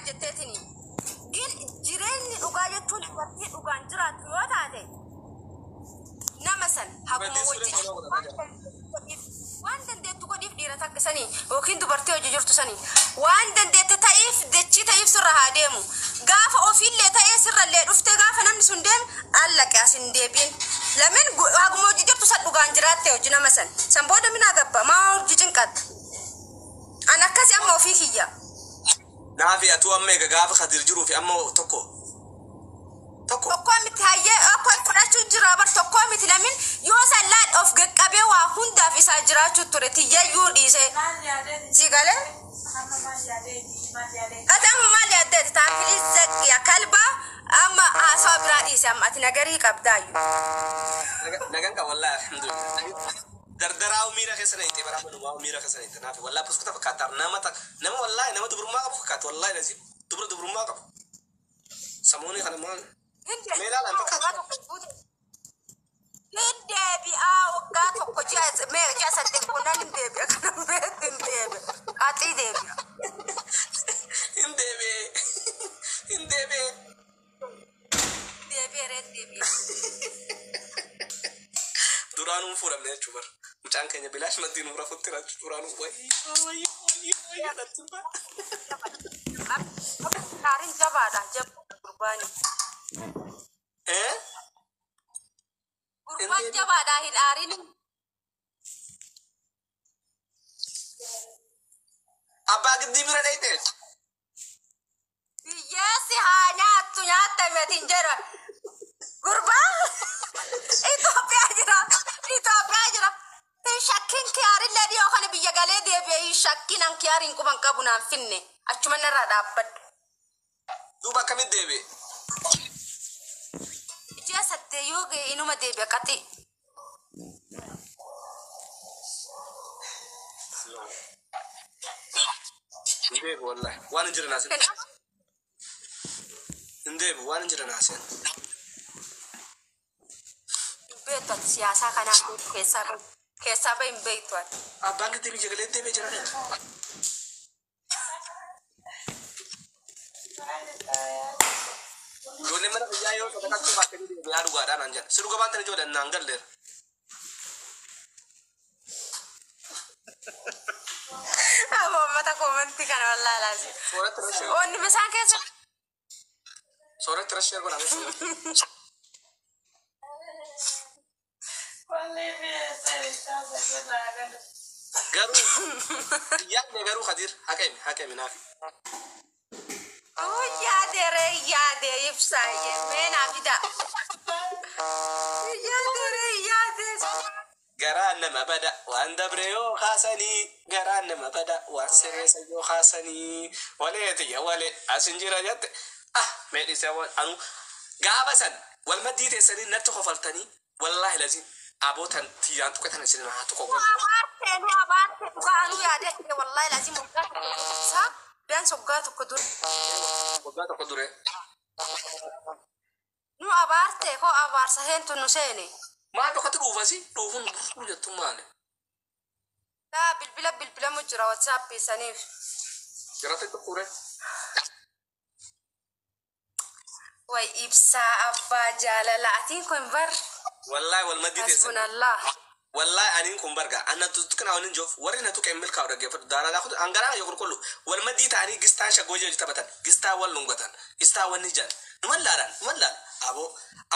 Jetteetini. Gin jireenyi dhugaa jechuun dubartii dhugaan jiraattu yoo taate nama san haguma Dubartiin wajji suuraa follow godhataa jira. waan dandeettu godhiif dhiira takka sanii yookiin dubartii hojii jirtu sanii waan dandeette ta'iif dachii ta'iif sirra haa deemu. Gaafa ofiillee ta'ee sirrallee dhufte gaafa namni sun deemu allaqe as hin deebiin. Lameen haguma hojii jirtu san dhugaan jiraatte hojii nama san. San booda minaa gabba maa hojii cinqatta. An akkasi amma ofii kiyya. Naafi atuu amma eega gaafa Kadir jiruu fi amma tokko. Tokko. Tokko miti hayyee akka fudhachuu jira bar tokko miti lamin yoo san laal of gaqqabee waa hundaaf isaa jiraachuu ture tiyyayyuu dhiise. Si galee? Ati amma maal yaaddeeti? Taakilii zaqqiya kalba amma haasawa biraa dhiise amma ati nagarii qabdaayyuu. Nagan qaba wallahi alhamdulillah. Dardaraa'u miira keessa na hiite bara manumaa miira keessa na hiite naafi wallahi puskuta fakkaata nama ta nama wallahi nama dubrummaa qabu fakkaata wallahi lazim dubra dubrummaa qabu. Samuuni kana maal? Mee ilaalan fakkaata. Hin deebi'aa waggaa tokko ji'a 8 boonaan hin deebi'a kana beektu hin deebi'a. Qaxii deebi'a. Hin deebi'ee. Hin deebi'ee. Deebi'ee reen deebi'e. Duraanuu hin fuudhamne jechuu bara. Mucaan keenya bilaash maddii nuuf rafutti jira jechuudha. Duraanuu wayyii wayyii wayyii wayyii natti hin ba'a. Kaarin jabaadha jabaadha gurbaani. Eh? Gurbaan jabaadha hin aarin. Abbaa giddii bira dhayite. Biyyeessi haa nyaattu nyaattame ati hin jedha. Gurbaa Itoophiyaa jira. Itoophiyaa jira. Hin shakkin kiyaarillee dhiyoo kana biyya galee deebi'e hin shakkin an kiyaariin quban qabu naan finne achuma narraa dhaabbadhu. Duuba akkamitti deebi'e? Ji'a 8 yoo ga'e inuma deebi'a qaxi. Hin deebi'u wallahi. Waan hin jiran haasa'e. Hin deebi'u waan hin jiran haasa'e. Beektu ati siyaasaa kanaa beektu keessaa bahi keessaa bahi hin beektu ati. Abbaan giddii biyya galee deebi'ee jira. Ijoolleen mana biyyaa yoo sadaqachuu baattanii deebi'aa dhugaadhaan naan jedhan. Si dhuga baantanii ijoolleen naan galleera. Amma uummata koomantii kana wallaahi laasi. Sooratti rashee Onni bisaan keessa. sooratti rashee godhame. Garuu yaadne garuu Kadir haqa himi haqa himi naafi. Yaade ree yaade ibsaa mee naa fida. Yaade ree yaade. Garaan nama bada waan dabre yoo kaasanii garaan nama bada waan sirreessa yoo kaasanii walee tiyya walee asin jira jette ah mee dhiisee waan anu gaafa san wal maddii teessanii natti kofaltanii wallaahi lazim aboo tan tiyyaan tuqe tan isin haa tuqo Nu abaarte nu abaarte dhugaa anuu yaade wallahi lazim waggaa tokko isaa biyaan waggaa tokko dura. Waggaa tokko dure. Nu abaarte koo abaarsa heentu nu seene. Maal tokkotti dhuufasi dhuufuun dhufuu jettu maali? Daa bilbila bilbilamu jira WhatsApp saniif. Jaratti tuqure. Way ibsaa abbaa jaalala atiin kun bar Wallaahi wal maddii teessanii. hasbunallah. Wallahi aniin kun barga anna tuqna waliin joof warri na tuqe milkaa'u dhaggeeffatu daaraa kutu angaraa yoo qulqullu wal maddii ta'anii gistaan shaggoo jee taphatan gistaa wal lungatan gistaa wanni jaan numan laalan numan laal aboo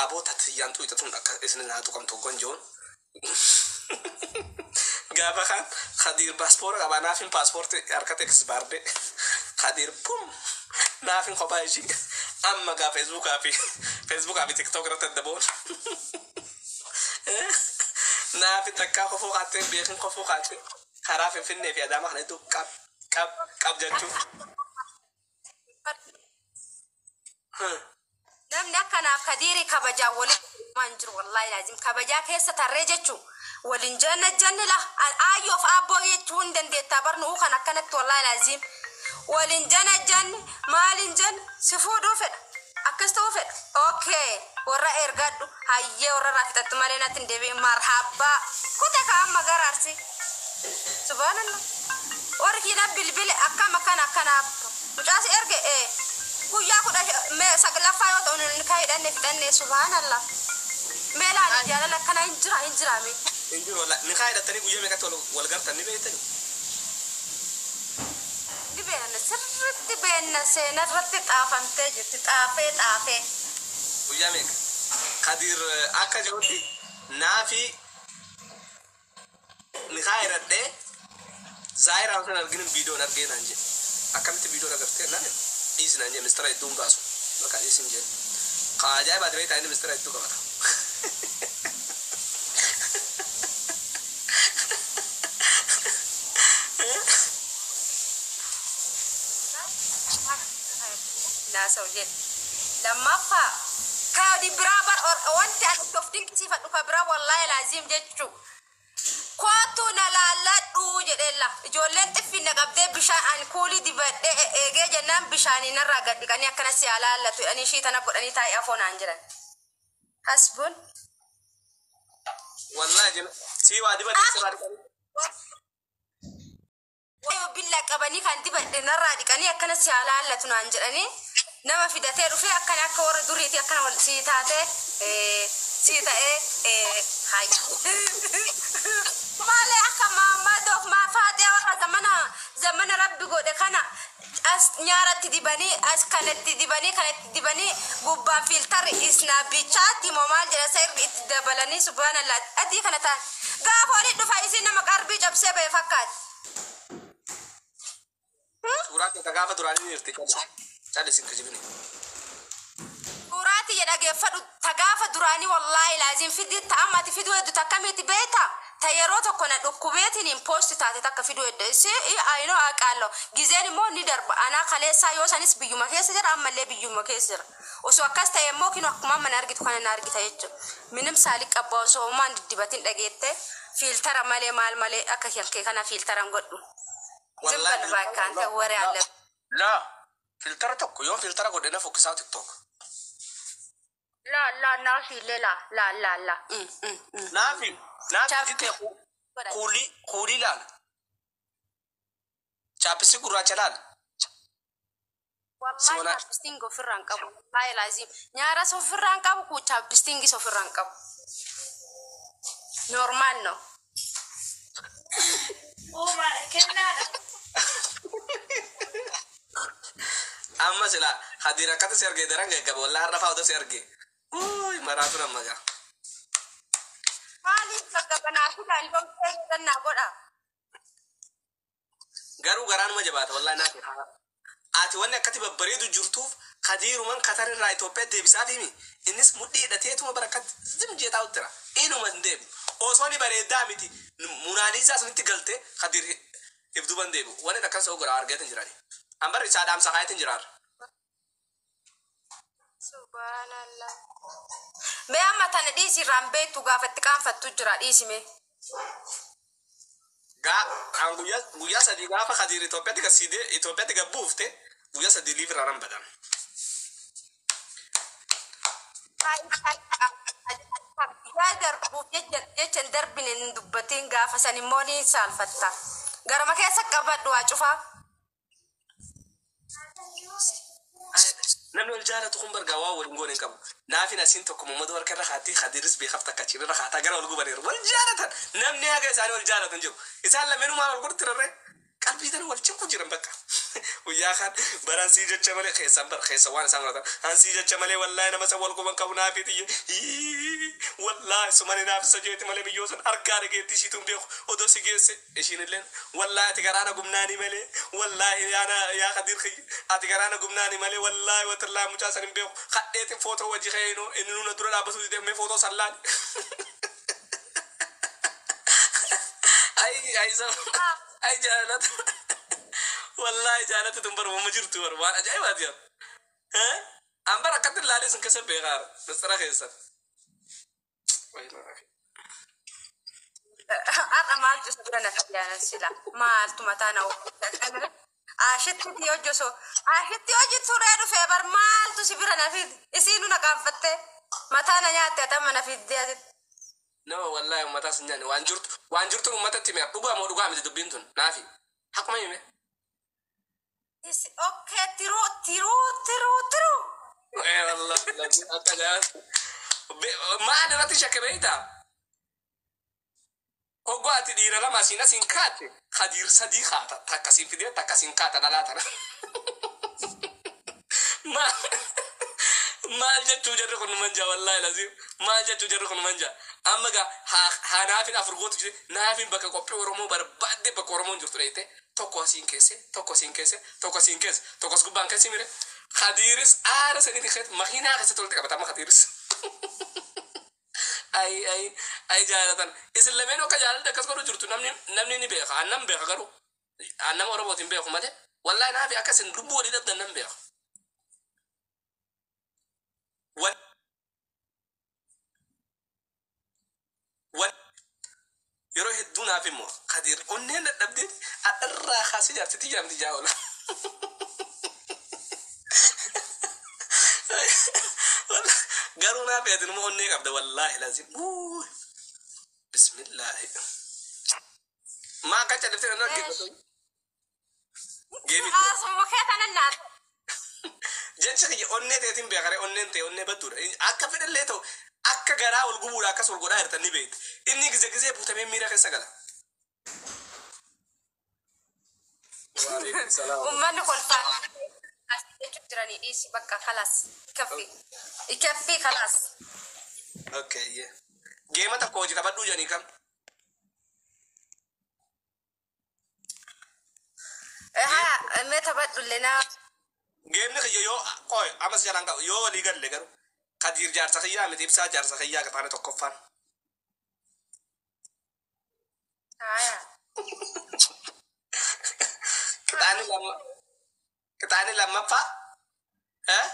aboo tatiyyaan tuqxatuun akka isin haa tuqamtu gonjoon gaafa kan Khadiir paaspoora qaba naafin paaspoorti harkatti eksbaarde Khadiir pum naafin kophaa ishii amma gaa feesbuukaa fi tiktook irratti adda boon naafi takkaa kofoo kaattee beekin kofoo kaattee karaa Finfinnee fi Adaamaa kana hedduu qab qab qab jechuun. Namni akkanaaf kadiiri kabajaa waliin waan jiru wallahi laazim kabajaa keessa tarree jechuun waliin janna janni la aayyoof aabboo jechuu hin dandeettaa barnu kan akkanatti wallahi laazim waliin jana janni maaliin janni si fuudhuu fedha akkas ta'uu fedha okay warra ergadhu hayyee warra irraa fixattu malee natti hin deebi'in marhabbaa kute ka amma garaarsi subhaanallah warri kiina bilbile akkam akkana akkana Mucaa si erge guyyaa 19ffaa yoo ta'u nikaa hidhanne fixanne, subhaanallah. Mee laali, jaalala akkanaa hin jira, hin jiraame. Hin jiru wallahi. Nikaa hidhattanii guyyaa meeqatti wal gartan ni beektanii? Ni beenna, sirriitti beenna, seenaa irratti xaafamtee jirti, xaafee xaafee. Guyyaa meeqa? Kadir akka jirutti naafi nikaa hidhadhee zaayiraan kan arginu viidiyoon argee naan jedhe. Akkamitti viidiyoon agartee naan dhiisi naan jedhe, mistara hedduun baasu. Bakka dhiisin jedhe. Ka ajaa'ibaati beektaa, inni mistara hedduu qabata. Naasa'u jedhe. Lammaffaa kaadi biraa bar wanti ani itti of dinqisiifadhu ka biraa, wallaahi laaziim jechuu. Kootu na laalladhu jedheella. Ijoolleen xiffinna qabdee bishaan ani kuulii dibadhee eegee jennaan bishaanii narraa gad dhiqanii akkana si haa laallatu jedhanii ishii tana godhanii taa'ee afoo naan jedhan. Hasbuun. Wallahi jenna sii waa dibate sirraa dhiqanii. Wayo billaa qabanii kan dibadhe narraa dhiqanii akkana si haa laallatu naan jedhanii nama fidatee dhufee akkana akka warra duriiti akkana wal sii taatee sii ta'ee hayi. Maalee akka maammadoof maafaatee warra zamana zamana rabbi godhe kana as nyaaratti dibanii, as kanatti dibanii, kanatti dibanii, gubbaan filter isnaabichaatti moo maal jedha isa irri itti dabalanii, subhaanallah, adii kana ta'an gaafa olii dhufa isin nama qarbii cabsee ba'e fakkaati. Suuraa kee gaafa duraanii ni jirti. Calli sin kijibini. Suuraati jedha geeffadhu ta gaafa duraanii, wallaahi laazim fidi ta ammati fiduu heddu takkamiiti beekta, ta yeroo tokko na dhukkubeetiin post taate takka fiduu heddu si ayinoo aqaallo. Gizeen immoo ni darba. Anaa kaleessaa yoo sanis biyyuma keessa jira, ammallee biyyuma keessa jira. Osoo akkas ta'e immoo kinu akkuma amma na argitu kana na argita jechuudha. Minim saalii qabba osoo homaan diddibatin dhageette filter malee maal malee akka kee kana filteran godhu. Zimbal baakkaan ta'e waree alle. Laa, filter tokko yoo filter godhe na fokkisaa TikTok. La la, naafi illee la la la la. Naafi naafi dite kuulii kuulii laala. Chapstick gurraacha laala. Wallahi Siwana- chapstick ofirraa hin qabu. Wallahi laazim. Nyaaras ofirraa hin qabu, ku chapstickis ofirraa hin qabu. Normal no. Uuma kennaadha. Amma sila hadiira akkatti si argee daran gaggaba, wallahi har'a fa'aa si argee. Uy, maraatu nama gaa. Maaliif gaggabanaa fi daandii naa godha? Garuu garaanuma jabaata wallahi naafi. Ati wanni akkatti babbareedu jirtuuf kadiiruman Katar irraa Itoophiyaa deebisaa himi. Innis mudhii hidhateetuma barakatti zim jeetaa uttira. Inuma hin deebi'u. Osoo ni bareedaa miti Munaaliisaa sunitti galte Kadiir ibduban deebi'u. Wanni akkas ta'u godha argeetin jirani. Ambar isaa dhaamsa kaayetin jiraar. Subhanallah. Mee amma tana dhiisi, irraan beektu gaafatti qaanfattu jira, dhiisime. Gaa an guyyaa 3 gaafa Kadiir Itoophiyaatti gasiidee Itoophiyaatti gabbuufte guyyaa 3 liif irraa nan badan. Yaa darbuuf jecha hin darbine hin dubbatiin, gaafa san immoo ni saalfatta. Garama keessa qabadhu waa cufaa. Namni wal jaalatu kun bargaa waa waliin goone hin qabu. Naafin asiin tokko Muhammadu harka irra kaatti, Khadiris beekaaf takka achi irra kaataa gara wal gubaniiru. Wal jaalatan, namni haga isaanii wal jaalatan jiru. Isaan lameenumaan wal godhu tirarree qalbii tana wal cinqu jiran bakka. Guyyaa kaan baran sii jecha malee keessan bar keessa waan isaan godhatan. An sii jecha malee wallaahi nama san wal quban qabu naafii xiyye. Wallaahi sumani naaf isa jeeti malee biyyoo san argaa dhageetti ishiituun beeku odoo si geesse ishiin illeen wallaahi ati garaana gumnaanii malee, wallaahi yaana yaa Khadiir kiyya ati garaana gumnaanii malee, wallaahi watallaahi mucaa san hin beeku kadheetin footoo wajji ka'eenoo inni nuna dura dhaabbatu didee mee footoo san laali. Ay ay ay jaalata, wallaahi jaalata tun barbaama jirtu bar waan ajaa'ibaati yaa. An bara akkatti ilaalee sun keessa beekaara mistara keessan. Har'a maaltu isa bira na fidaan sila? Maaltu mataa na Ashitti hojjeso. Ashitti hojii turee dhufee bar maaltu si bira na fidi? Isiinu na qaanfattee mataa na nyaatte atama na fiddee asitti. Nama wallaahi uummataa sin nyaanne, waan jirtu waan jirtuun uummatatti hime. Dhugaa moo dhugaa miti dubbiin tun naafi haquma hime. Okay, tiruu tiruu tiruu tiruu. Eh, wallahi akka jaalatu. Maal irratti shakke beektaa? Hoggoo ati dhiira lama asiin asiin kaate Kadiir sadii kaata, takka siin fidee takka siin kaata dhalaa tana. Maal maal jechuu jarri kun manja, wallahi laziim, maal jechuu jarri kun manja. Amma gaa haa naafin afur gootu jire, naafin bakka qophii Oromoo barbaadde, bakka Oromoon jirtu dheeyte, tokko asiin keesse, tokko asiin keesse, tokko asiin keesse, tokko as gubbaan keessi mire. Kadiiris aara saniiti keessa makiinaa keessatti walitti qabata amma Kadiiris. Ay ay ay, jaalatan isin lameen akka jaalalli akkas godhu jirtu namni ni beeka, annan beeka, garuu annama Oromootiin beeku malee, wallahi naafi akka isin lubbuu walii dhabdan nan beeka. Wan yeroo hedduu naaf immoo Kadiir onneen dadhabdee adharraa kaasee jaarsitti jaamti jaawala. Garuu naaf eetinuma onnee qabda, wallaahi lazim. Bismillaahi. Maa akka calliftee nan arginu. Geemitti. Haasuma kee kanan naaf. Jecha kiyya onnee teetiin beekaree, onneen ta'e onnee badduudha. Akka fedhallee ta'u akka garaa ol gubuudha akkas ol godhaa jirtan ni beekti. Inni gize gizee butamee miira keessa gala. Uummanni kolfaa. As jechuun jiranii dhiisi, bakka kalas. Ikaffi. Ikaffi kalas. Okay, yeah. Geema tokko hojii taphadhuu jedhanii kam? Haa, mee taphadhu naa. Geemni kiyya yoo qoy amas jalaan qabu yoo walii galle, garuu Kadiir jaarsa kiyyaa miti, Ibsaa jaarsa kiyyaa qixaane tokkoffaan. Haaya. Qixaani lamma qixaani lammaffaa, eh?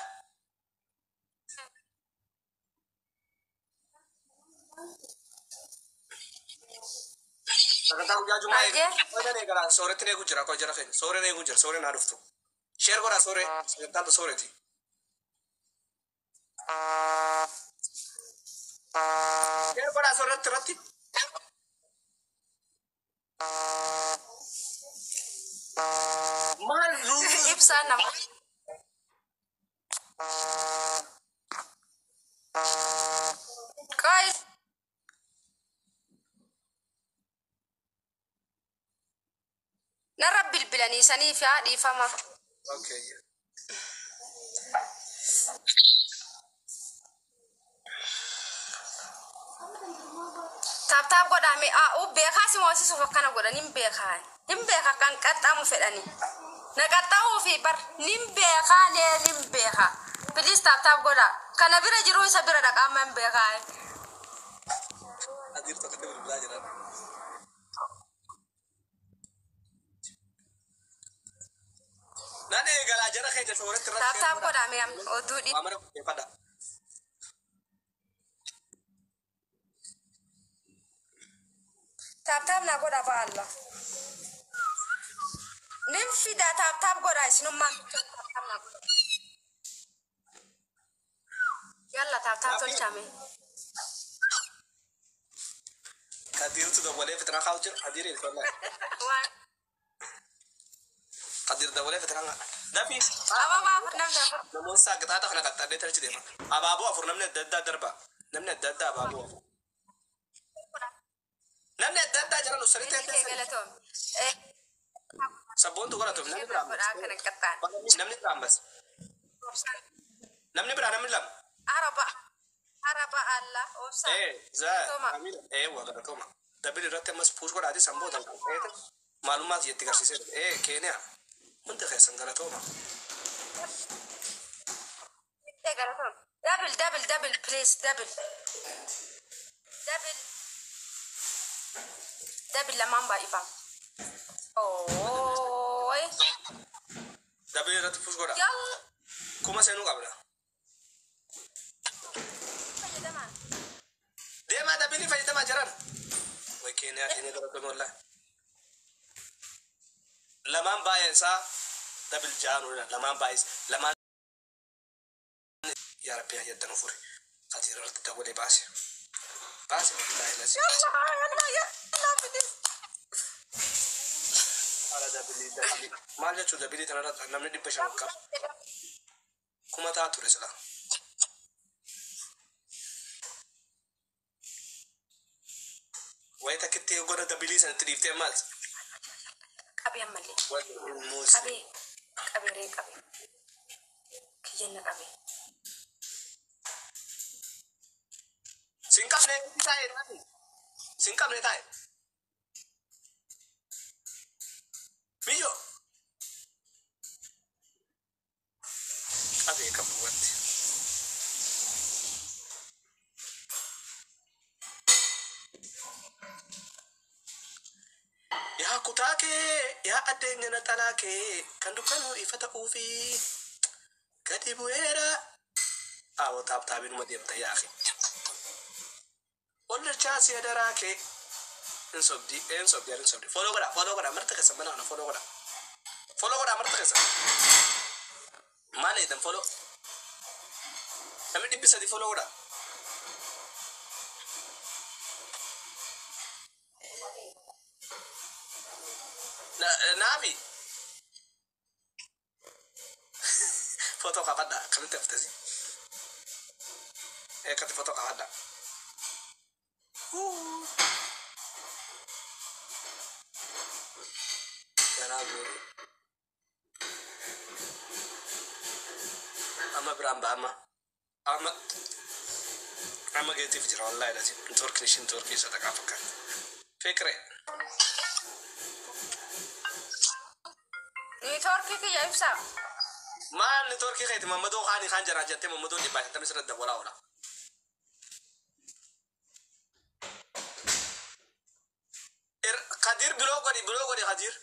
Sagantaa guyyaa Jumaa Ayyee. eegala eegala, sooretti eegu jira, qoy jara keenya sooreen eegu jira, sooreen haa dhuftu. Share godhaa sooree, sagantaan sooreeti. Share godhaa sooretti irratti. Maal Ibsaan nama. Qoy. Narra bilbilanii saniif haa dhiifama. Okay. Tap tap godhame aa beekaa si moosisuuf akkana godhan hin beekaa. Hin beeka kan qaxxaamu fedhani. Na qaxxaamuu fi bar nin beekaa lee nin beekaa. Please tap tap godha. Kana bira jiru isa bira dhaqaa amma hin beekaa. Kadiir tokkotti bilbilaa jiran. Nan eegalaa jara keenya sooretti irratti. Tap tap godhame oduu dhi. Waa mara qopheeffadha. Tap tap na godha baalla. Nin fida, tap tap godha, isinummaan tap tap na godha. Yalla, tap tap tolchame. Kadiirtu dawwalee fitinaa kaa'u jira. Kadiir wallahi. Waan Kadiir dawwalee fitinaa dafi. Abaaboo afur namni afur. Namoonni isaa qixaaxa kana qaxxaadhee tarchi deema. Abaaboo afur namni adda addaa darba. Namni adda addaa abaaboo afur. Namni adda addaa jiran ussanitti Inni kee galatoom. Sabboontu godhatuuf namni biraa Godhaa kana qaxxaan. Namni biraa ammas. Namni biraa namni lama. Araba. Araba Allah. Obsa. Ee, zaa, Galatooma. Amina. Ee, waa galatooma. Dabili irratti ammas puus godhaati sanboota maalummaa itti garsiisee. Ee, Keeniyaa. Hundi keessan galatooma. Galatoom. Double, double, double, please, double. Double. Double lamaan baay'ifama. Ooy. Dabili irratti puus godha. Yalla. Kuma seenuu qabna. Fayyadamaa. Deemaa dabilii fayyadamaa jiran. Way Keeniyaa, Keeniyaa galatooma wallaahi. Lamaan baay'ee isaa double jaanuudha. Lamaan baay'ee lamaan. Yaa Rabbi hayyatta nu fure. Kadiir irratti dawwalee baase. Baase wallaahi lasi. Yalla, yalla, yalla, please. Haala dabilii dabilii. Maal jechuun dabilii tanarra namni 500 qaba. Kuma ta'a ture sila. Wayi takkitti godha dabilii sanatti dhiiftee maal? Qabee ammallee. Walli muuzi. Qabee. Qabee ree qabee. Kiyyanna qabee. Sin qabne taa'e naafi. Sin qabne taa'e. Miyyoo. Qabee qabu wanti. Yaa kutaa kee yaa addeenya na xalaa kee kan dukkanuu ifa ta'uufi gadi bu'eera. Aawwa taaptaabiinuma deemta yaa akhi. Ol dachaa si adaraa kee. Hin sobdi hin sobdi hin sobdi. Follow godhaa follow godhaa marti keessan mana kana follow godhaa. Follow godhaa marti keessan. Maal eedan follow. Namni 300 follow godhaa. Naafi. Footoo kaafadhaa akkamitti haftasi? Akkatti footoo kaafadhaa. Garaa guutuu. Amma biraan ba'a amma. Amma amma geetiif jira wallaahi lati. Networkiin ishii networkii isa dhaqaa fakkaata. Fikre. Niitoorkii kiyya ibsaa. Maal networkii keeti mammadoo kaanii kaan jaraa jettee mammadoo 150 sirra dabalaa oola. Kadir biloo godhi biloo godhi Kadir.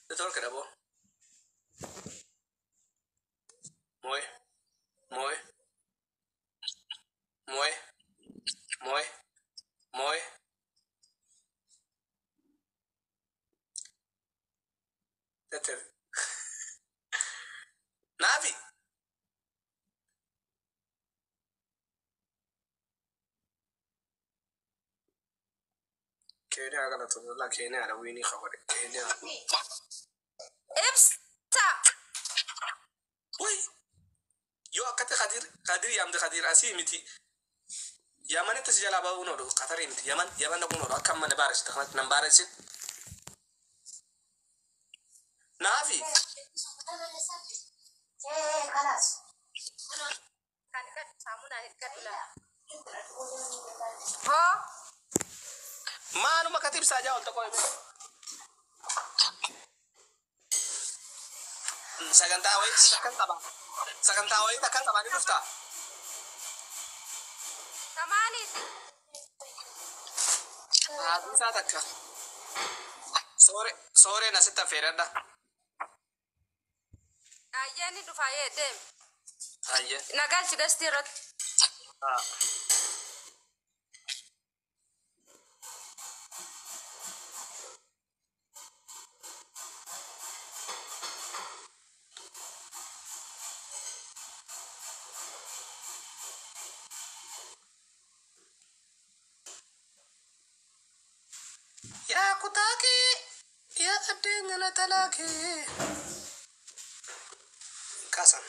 Network dhaboo. Moo'e moo'e moo'e moo'e moo'e. Tettere. Naafi. Keeniyaa kana tola Keeniyaadha wiinii qabadhe Keeniyaa. Ibsaa. Way yoo akkatti Kadir Kadir yaamte Kadir asii miti. Yamanitti si jalaa ba'uun oolu Qatarii miti Yaman Yaman dhaquun oolu akka amma na baaresite kanatti nan baaresin. Naafi. Kan dhiqadhu saamunaan dhiqadhu laala. Hoo. Maaluma akkatti ibsaa jaa ol tokko. Sagantaa wayii takkan qaba. Sagantaa wayii takkan qaba ni dhuftaa. Samaaliiti. Haadhiisaa takka. Soore sooreen asitti affeeradha. Ayyee ni dhufa ayyee deemi. Ayyee. Nagalchi gastii irratti. Yaa kutaa kee yaa addeenya na talaa kee. Kaasan.